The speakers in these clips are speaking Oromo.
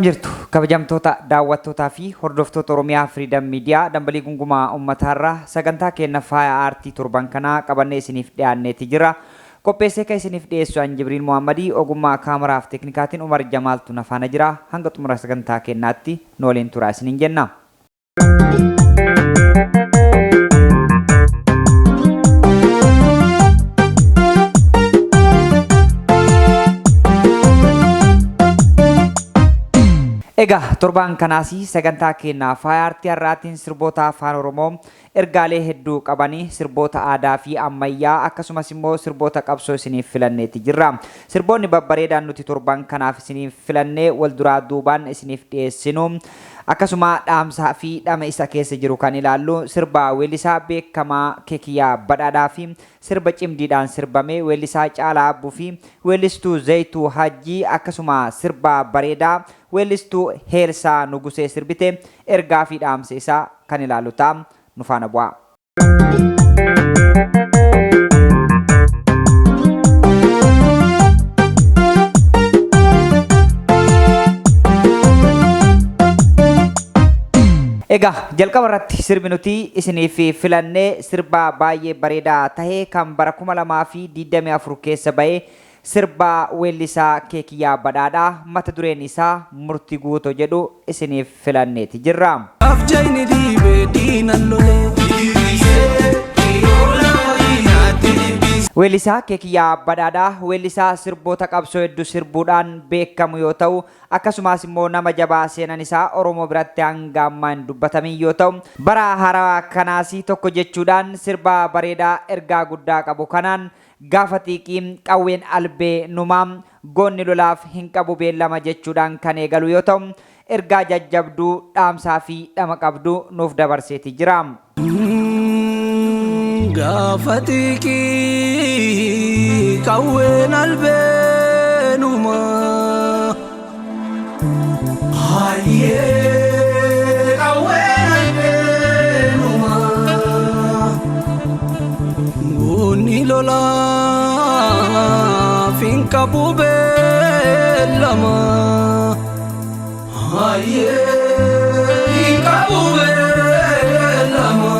Akkam jirtu kabajamtoota daawwattootaa fi hordoftoota Oromiyaa Freedom Media dambalii gungumaa uummataarraa sagantaa keenya faaya aartii torban kanaa qabannee isiniif dhiyaanneeti jira. Qopheessee kan isiniif dhiyeessu an Jibriil Muhammadii ogummaa kaameraaf teeknikaatiin Umar Jamaaltu na faana jira. Hanga xumura sagantaa keenyaatti nu waliin turaa isiniin jenna. Egaa torbaan kanaas sagantaa keenya faaya aartii har'aatiin sirboota afaan Oromoo ergaalee hedduu qabanii sirboota aadaa fi ammayyaa akkasumas immoo sirboota qabsoo isiniif filanneeti jirra. Sirboonni babbareedaan nuti torban kanaaf isiniif filannee wal duraa duubaan isiniif dhiyeessinu akkasuma dhaamsaa fi dhama isa keessa jiru kan ilaallu sirba weellisaa beekamaa Keekiyyaa Badhaadhaa fi sirba cimdiidhaan sirbame weellisaa Caalaa Abbuu fi weellistuu Zayituu Hajjii akkasuma sirba bareedaa weellistuu Heelsaa Nugusee sirbite ergaa fi dhaamsa isaa kan ilaallu ta'a. Nu faana bu'aa. Egaa jalqaba irratti sirbi nuti isiniif filannee sirba baay'ee bareedaa tahe kan bara 2024 keessa bahe sirba weellisaa Keekiyyaa Badhaadhaa mata dureen isaa Murti Guuto jedhu isiniif filanneeti jirra. Afjayni dhiibee diinan lolee. Weellisaa Keekiyyaa Badhaadhaa weellisaa sirboota qabsoo hedduu sirbuudhaan beekamu yoo ta'u akkasumas immoo nama jabaa seenan isaa Oromoo biratti hanga ammaa hin dubbatamin yoo ta'u bara haarawaa kanaas tokko jechuudhaan sirba bareedaa ergaa guddaa qabu kanaan gaafa xiiqii qawween albee numaa goonni lolaaf hin qabu beellama jechuudhaan kan eegalu yoo ta'u ergaa jajjabduu dhaamsaa fi dhama qabdu nuuf dabarseeti jira. Gaafa xiiqii qawween albeenuma. Hayyee qawween albeenuma. Goonni lolaaf hin qabu beellama. Hayyee hin qabu beellama.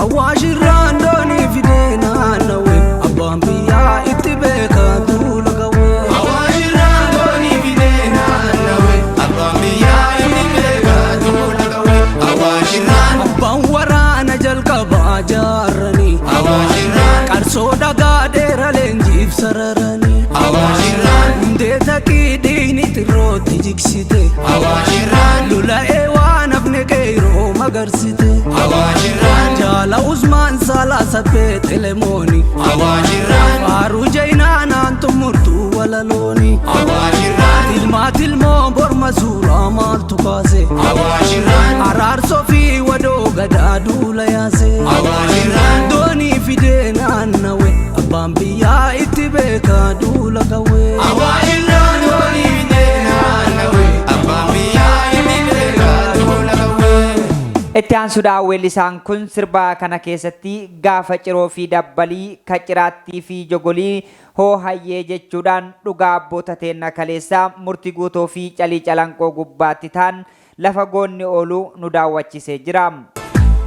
Awwaashirraan doonii fidee naannawee abbaan biyyaa itti beekaa duula qawwee. Awwaashirraan doonii fidee naannawee abbaan biyyaa itti beekaa duula qawwee. Awwaashirraan Abbaan waraana jalqabaa jaarranii Awwaashirraan qarsoo dhagaa dheeraa leenjiif sararanii Awwaashirraan hundee taqii dhiigni xirrootti jigsite Awwaashirraan lola'ee waan hafne qeeroo magarsite Awwaashirraan jaala Usmaan Saalaa Sabbee Telemooni Awwaashirraan faaruu jayinaa naan xumurtuu walalooni Awwaashirraan tilmaa tilmoo borma suuraa maaltu kaase Awwaashirraan araarsoo fi wadoo gadaa duula yaase Awwaashirraan doonii fidee naannawe abbaan biyyaa itti beekaa duula qawwee. Awwaashirraan doonii fidee naannawee abbaan biyyaa itti beekaa duula qawwee. Itti aansuudhaan weellisaan kun sirba kana keessatti gaafa ciroo fi dabbalii kaciraattii fi jogolii hoo hayyee jechuudhaan dhugaa abboota teenna kaleessaa murtii guutuu fi calii calanqoo gubbaatti ta'an lafa goonni oolu nu daawwachisee jira.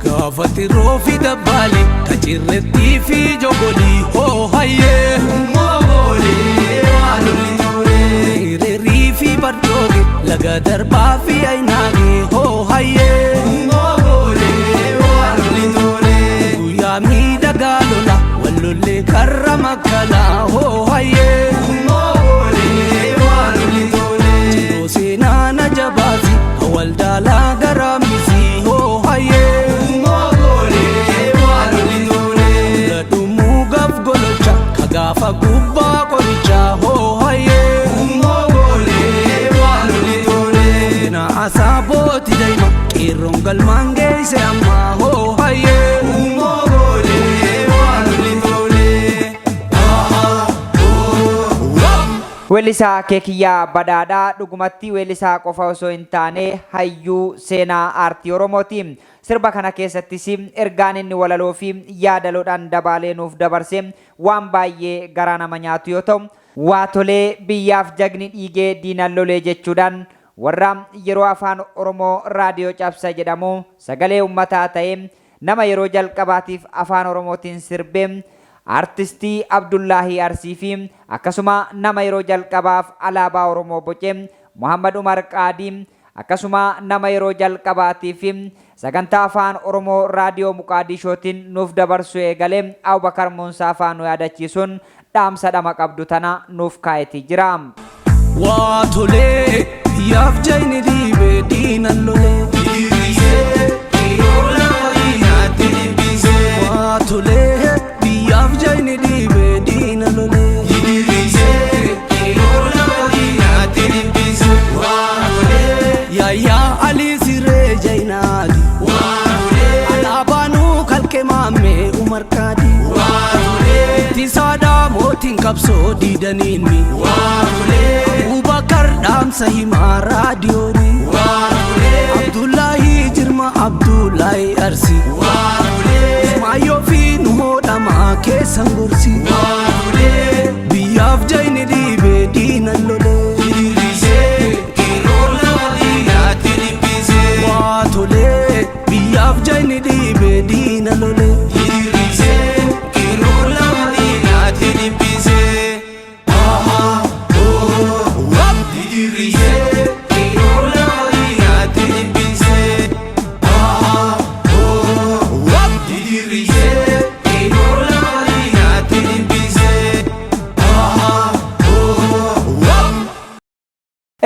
Gaafa xirroo fi dabbaali kacirrettii fi jogolii hoo hayyee. Mooboolee waan lolli tolee. Hiriirii fi bardooge laga darbaa fi ayinaage hoo hayyee. Mooboolee waan lolli tolee. Guyyaa miidhagaa lola wallollee karra makkalaa hoo hayyee. Mooboolee waan lolli tolee. Ciroo seenaa na jabaasi hawaldaalaa garaamisi hoo hayyee. Mooboolee waan lolli tolee. Ladhumuu gaaf golocha ka gaafa gubbaa qorichaa hoo hayyee. Mooboolee waan lolli tolee. Seenaa asaa booti daa'ima qeerroon galmaan geesse ammaa hoo hayyee. Mooboolee waan lolli tolee. Weellisaa Keekiyyaa Badhaadhaa dhugumatti weellisaa qofa osoo hin taane hayyuu seenaa aartii Oromooti. Sirba kana keessattis ergaan inni walaloo fi yaadaloodhaan dabaalee nuuf dabarse waan baay'ee garaa nama nyaatu yoo ta'u, waa tolee biyyaaf jagni dhiigee diinan lolee jechuudhaan warra yeroo Afaan Oromoo raadiyoo cabsa jedhamu sagalee uummataa ta'ee nama yeroo jalqabaatiif Afaan Oromootiin sirbe Artistii Abdullaahii Arsii fi akkasuma nama yeroo jalqabaaf alaabaa Oromoo boce Muhammad Umar Qaadii akkasuma nama yeroo jalqabaatiif sagantaa Afaan Oromoo raadiyoo Muqaadishootiin nuuf dabarsuu eegale Abubakar Muunsaa faa nu yaadachiisuun dhaamsa dhama qabdu tana nuuf kaa'etii jira. Waa tolee biyyaaf jayni dhiibee diinan lolee. Diriirsee yeroo lafa diinaatti dhibbisee. Waa tolee biyyaaf jayni dhiibee diina lolee. Diriirsee yeroo lafa diinaatti dhibbisee. Waa tolee. Yaayyaa Alii Siree Jayinaati. Waa tolee. Alaabaanuu kalqee maammee Umar Kaadi. Waa tolee. Ittisaadhaa mootiin qabsoo diidaniinni. Waa tolee. Abubakar dhaamsa himaa raadiyooni. Waa tolee. Abdullahi Jirma Abdullahi Arsi. Waa tolee. Ismaayyoo fi Nuhoo dhamaa keessan gorsi. Waa tolee. Biyyaaf jayni dhiibee diinan lolee. Diriirsee yeroo lafa diinaatti dhibbisee. Waa tolee biyyaaf jayni dhiibee diina lolee. Diriirsee yeroo lafa diinaatti dhibbisee. Diriirsee yeroo lafa diinaatti dhibbisee. Diriirsee yeroo lafa diinaatti dhibbisee.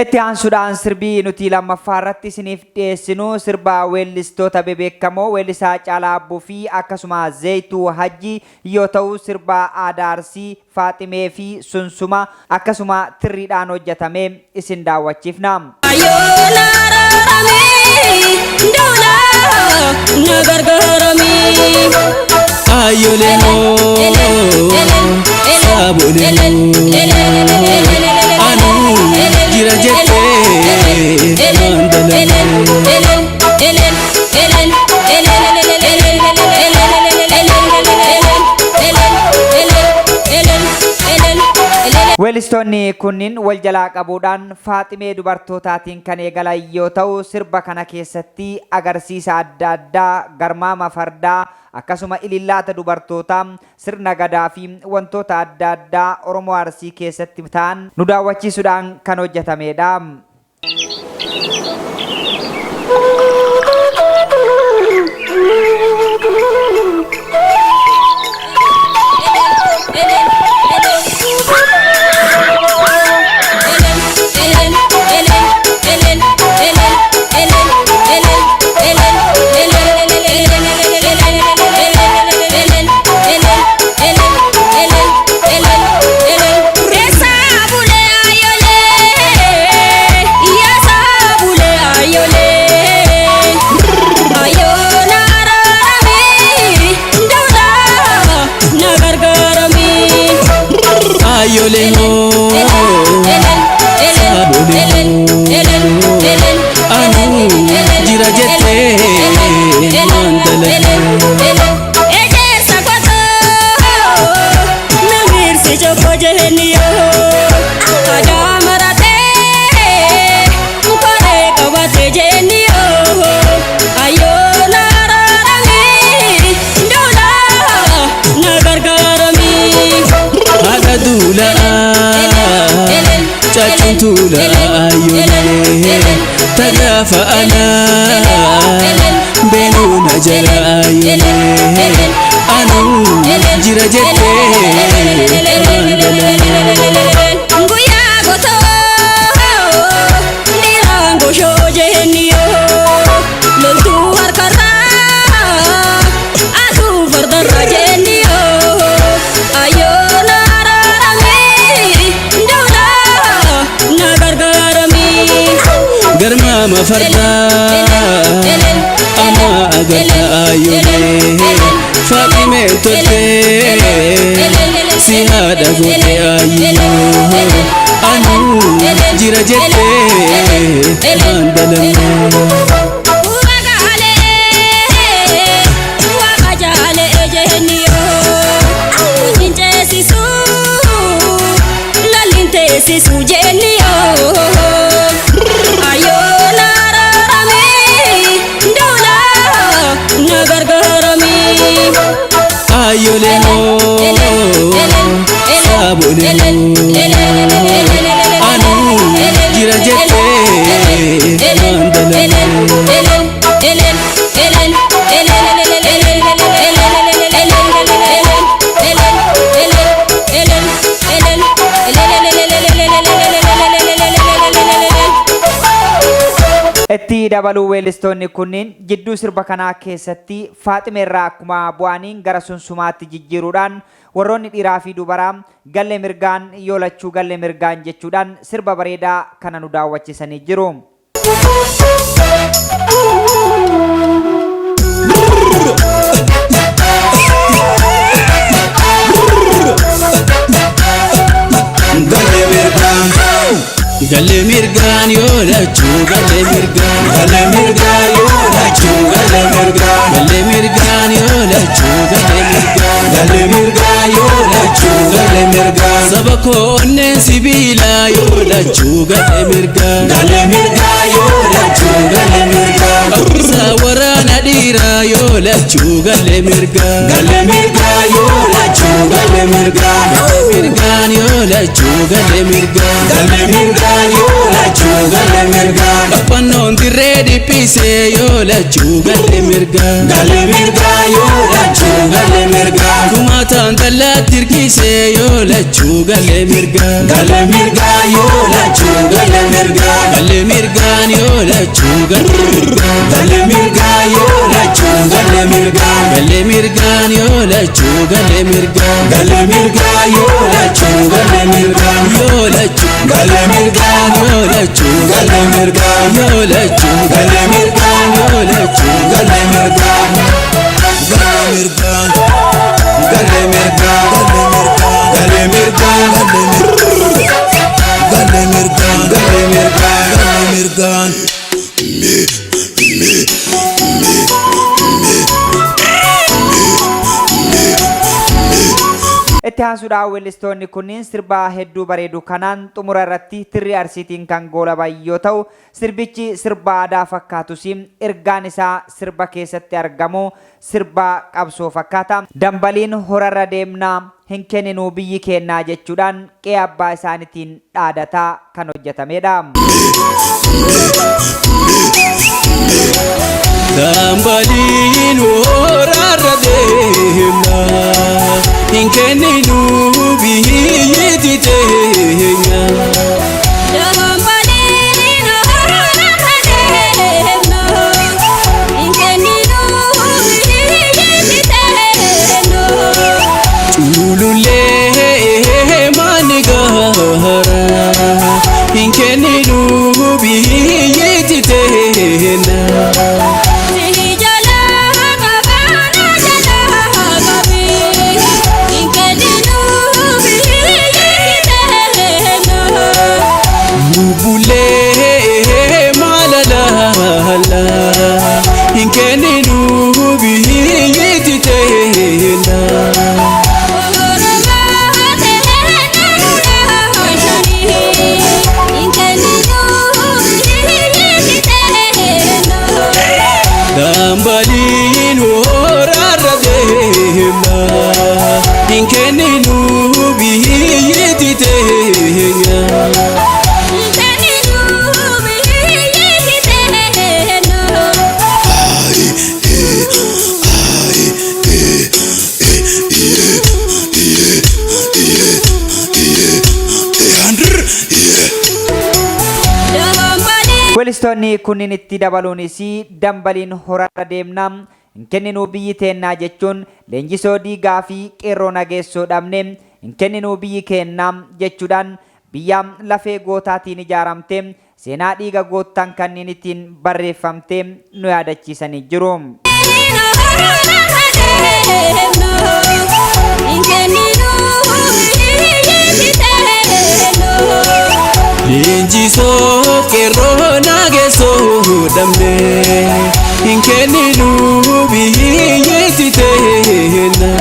Itti aansuudhaan sirbii nuti lammaffaa irratti isiniif dhiyeessinu sirba weellistoota bebeekamoo weellisaa Caalaa Abbuu fi akkasuma Zeeyituu Hajji yoo ta'u sirba aadaa Arsii, Faaximee fi Sunsuma akkasuma tirriidhaan hojjetame isin daawwachiifna. Ayoona araarame duula na gargaarame. Ayyoolee moo saabolee moo anuu jira jettee maan dalagee. Weellistoonni kunniin wal jalaa qabuudhaan faaximee dubartootaatiin kan eegalan yoo ta'u sirba kana keessatti agarsiisa adda addaa garmaama fardaa akkasuma ilillaata dubartootaa sirna gadaa fi wantoota adda addaa Oromoo Arsii keessatti ta'an nu daawwachiisuudhaan kan hojjetamedha. Ayyoolee moo saabolee moo anuu jira jettee maan dalagee. Ejersa kotoo namirsi choko jeheniyo adaa maratee koree qabate jeheniyo ayoona araarame duula na gargaarame. Haadha duulaa caacuun tuulaa ayyoolee tagaafa alaa beenuun ajala ayyoolee anuu jira jettee maan dalagee. Guyyaa gotoo dhiiraan goshoo jeheniyo loltuu harkarraa aduu fardarraa jeheniyo ayoona araarame duula na gargaarame. Garmaama fardaa amma agarta ayyoolee faaximee toltee si haadha goote ayyoo Anuu jira jettee maan dalamne. Sisu jenniyo ayo nararami dola na gargarami. Ayolee moo saabolee moo anuu jira jettee maan dalamne. Itti dabaluu weellistoonni kunniin jidduu sirba kanaa keessatti Faaximeerraa akkuma bu'aniin gara sunsumaatti jijjiiruudhaan warroonni dhiiraa fi dubaraa galle mirgaan yoolachuu galle mirgaan jechuudhaan sirba bareedaa kana nu daawwachiisanii jiru. Galee mirgaan. Galle mirgaan yoo lachuu galle mirgaan. Galee mirgaan yoo lachuu galee mirgaan. Galle mirgaan yoo lachuu galle mirgaan. Galee mirgaan yoo lachuu galee mirgaan. Saba koonneen sibiilaa yoo lachuu galle mirgaan. Galee mirgaan yoo lachuu galee mirgaan. Qabbisaa waraana dhiiraa yoo lachuu galle mirgaan. Galee mirgaan yoo lachuu galee mirgaan. Galle mirgaan yoo lachuu galle mirgaan. Galee mirgaan yoo lachuu galee mirgaan. Qaphannoon dirree dhiphisee yoo lachuu galle mirgaan. Galee mirgaan yoo lachuu galee mirgaan. Kumaataan dallaatti hirkisee yoo lachuu galle mirgaan. Galee mirgaan yoo lachuu galee mirgaan. Galle mirgaan yoo lachuu galle mirgaan. Galee mirgaan yoo lachuu galee mirgaan. Galle mirgaan yoo lachuu galle mirgaan. Galee mirgaan yoo lachuu galee mirgaan. Yoo lachuu Galee mirgaan yoo lachuu galee mirgaan. yoo lachuu Galee mirgaan yoo lachuu galee mirgaan. Galee mirgaan. Galee mirgaan. Galee mirgaan. Galee mirgaan. Galee mirgaan. Galee mirgaan. Itti aansuudhaan weellistoonni kunniin sirba hedduu bareedu kanaan xumura irratti tirri arsiitiin kan goolaban yoo ta'u sirbichi sirba aadaa fakkaatus ergaan isaa sirba keessatti argamu sirba qabsoo fakkaata. Dambaliin horarra deemnaa hin kenninuu biyyi kennaa jechuudhaan qe'ee abbaa isaaniitiin dhaadataa kan hojjetamedha. Dambaliin horaarra deemna hin kenninuu biyyitti teenya. Culullee maani gaara hin kenninuu biyyitti teenya. Bubulee maalalala hin kenninuu biyyitti teenya. Dambaliin horaarra deemna hin kenninuu biyyitti teenya. Weellistoonni kunniin itti dabaluunis dambaliin horarra deemnaa hin kenninuu biyyi teennaa jechuun leenjisoo diigaa fi qeerroo nageessoo dhabne hin kenninuu biyyi keennaa jechuudhaan biyya lafee gootaatiin ijaaramte seenaa dhiiga goottan kanneen ittiin barreeffamte nu yaadachiisanii jiru. dhabne hin kenninu biyyeetti teenna.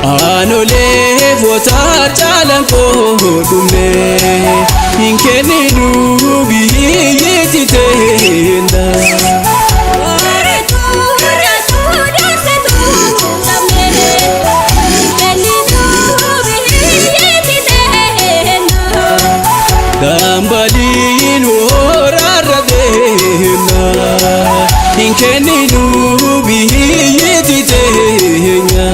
Aanolee footaa caalaan qoodumne hin kenninu biyyeetti teenna. Dambaliin waraarra deemna hin kenninu biyyeetti teenya.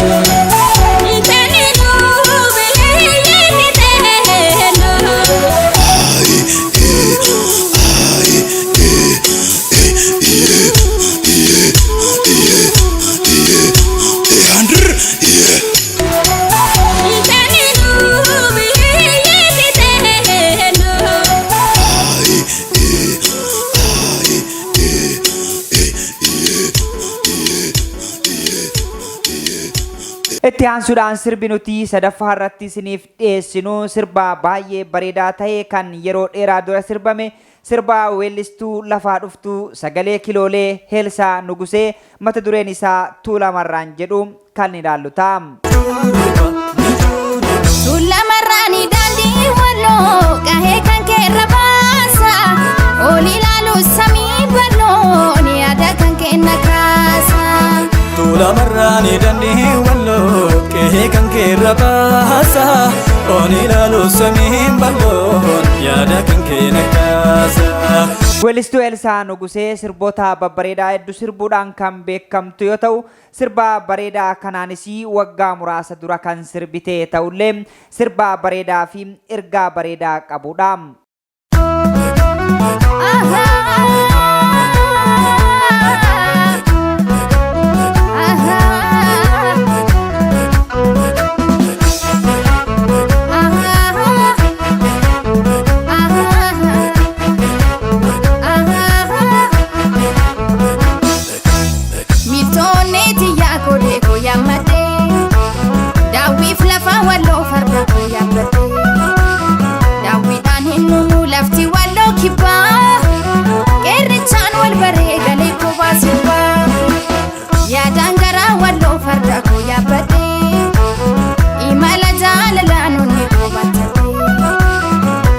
Itti aansuudhaan sirbi nuti sadaffaa irratti isiniif dhiyeessinu sirba baay'ee bareedaa ta'e kan yeroo dheeraa dura sirbame, sirba weellistuu lafaa dhuftuu sagalee kiloolee Heelsaa Nugusee, mata dureen isaa Tuulamarraan jedhu kan ilaallu ta'a. Tuulamarraani daandii walloo qahee kan keerra baasa. Ol ilaalu samii bal'oon yaada kan kenna kaasa. Tuulamarraani dandii walloo qe'ee kan keerra baasa. Ol ilaalu samiin bal'oon yaada kan keenya kaasa. Weellistuu Eelsaa Nugusee sirboota babbareedaa hedduu sirbuudhaan kan beekamtu yoo ta'u, sirba bareedaa kanaanis waggaa muraasa dura kan sirbite ta'ullee sirba bareedaa fi ergaa bareedaa qabudha. Miltoonni tiyyaa kodee koo yaammadhee, daawwiif lafa walloo farda koo yaabbadhee, daawwiidhaan hin dhumu lafti walloo kibbaa, qeerrichaan wal baree galee kophaa sirbaa, yaadaan garaa walloo farda koo yaabbadhee, imala jaalalaan onnee koo battadhee,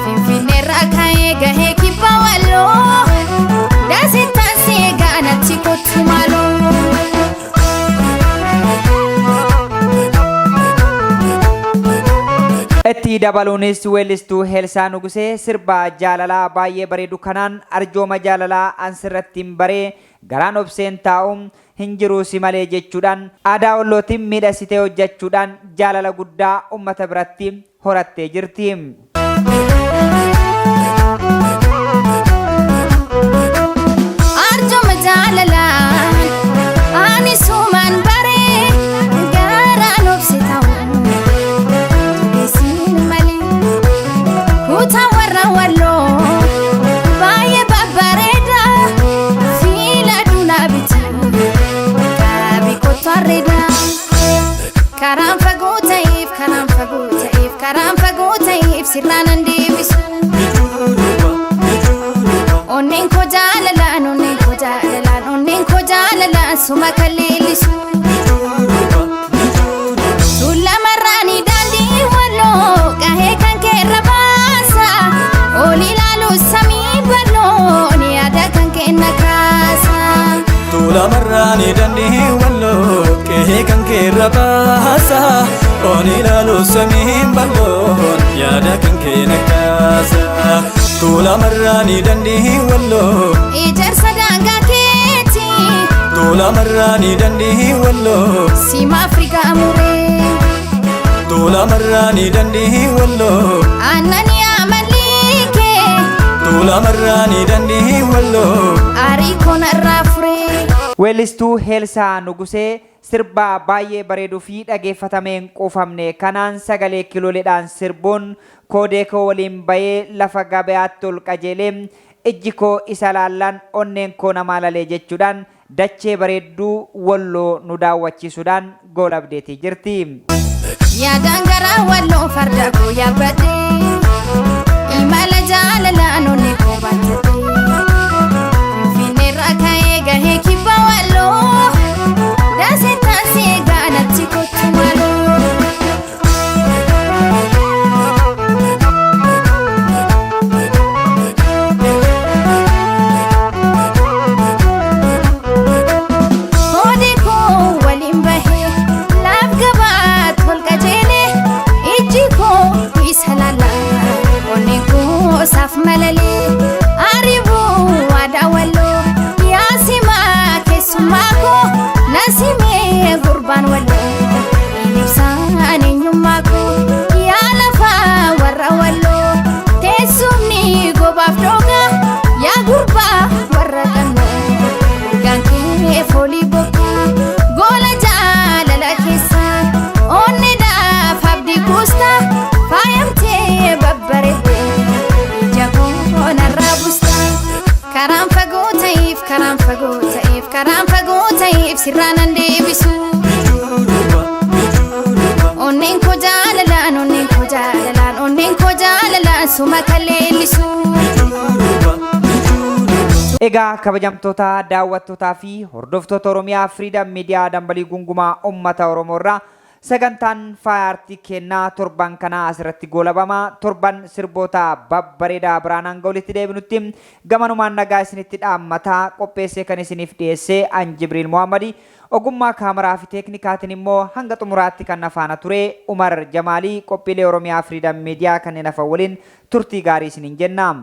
finfinneerraa ka'ee gahee kibbaa walloo, daasittaan si eegaa natti kottu maaloo. Itti dabaluunis weellistuu Heelsaa Nugusee sirba jaalalaa baay'ee bareedu kanaan arjooma jaalalaa ansirratti hin baree garaan obseen taa'u hin jiru si malee jechuudhaan aadaa wallootiin miidhagsitee hojjechuudhaan jaalala guddaa uummata biratti horattee jirti. Arjuma jaalalaan ani sumaan baree garaan obse ta'u jabeessiin malee, kutaa warra walloo baay'ee babbareeda, fiila dunaa biti qaabi kottu arreeda, karaan fagoo ta'eef, karaan fagoo ta'eef, karaan fagoo ta'eef sirnaan an deebisu. Onneen koo jaalalaan, onneen koo jaalalaan, onneen koo jaalalaan suma kan leellisu. Tuulamarraani daandii walloo qahee kan keerra baasa. Ol ilaalu samii bal'oon yaada kan kenna kaasa. Tuulamarraani dandii walloo qe'ee kan keerra baasa. Ol ilaalu samiin bal'oon yaada kan keenya kaasa. Tuulamarraani dandii walloo. Ijaarsa daangaa keeti. Tuulamarraani dandii walloo. Siima Afrikaa muree. Tuulamarraani dandii walloo. Aannan yaa mallikee. Tuulamarraani dandii walloo. Aarii koonarraa furee. Weellistuu Heelsaa Nugusee sirba baay'ee bareeduu fi dhageeffatamee hin quufamne kanaan sagalee kilooleedhaan sirbuun koodee koo waliin bahee lafa gabayaatti ol qajeelee ijji koo isa laallaan onneen koo namaa lalee jechuudhaan dachee bareedduu Walloo nu daawwachiisuudhaan goolabdeetii jirti. Yaadaan garaa walloo farda koo yaabbadhee imala jaalalaan onnee koo baattatee Finfinneerraa ka'ee gahee kibba walloo daasee taasee gaanatti kottu maaloo. Hoodii koo waliin bahee laaf gabaa tol qajeelee ijji koo isa laala onneen koo isaaf malalee ariibuu aadaa walloo yaasimaa keessummaa koo nasimee gurbaan walloo ibsaan eenyummaa koo yaa lafaa warra walloo teessumni gobaaf dhoogaa yaa gurbaa warra qannoo. Urgaan kee foolii bokkaa goola jaalala keessaa onneedhaaf abdii kuustaa faayamtee babbareeddee ija koo narraa buustaa. Karaan fagoo ta'eef karaan fagoo ta'eef karaan fagoo ta'eef sirraa nan deebisu. Onneen koo jaalalaan onneen koo jaalalaan onneen koo jaalalaan suma kan leellisu. Egaa kabajamtoota daawwattootaa fi hordoftoota Oromiyaa Freedom Media dambalii gungumaa uummata Oromoo irraa sagantaan faaya aartii kennaa torban kanaa asirratti goolabama. Torban sirboota babbareedaa biraan hanga walitti deebinutti gamanumaan nagaa isinitti dhaammataa qopheessee kan isiniif dhiyeesse an Jibriil Mohammadi. Ogummaa kaameraa fi teeknikaatiin immoo hanga xumuraatti kan na faana ture Umar Jamaalii qophiilee Oromiyaa Freedom Media kanneen hafan waliin turtii gaarii isiniin jenna.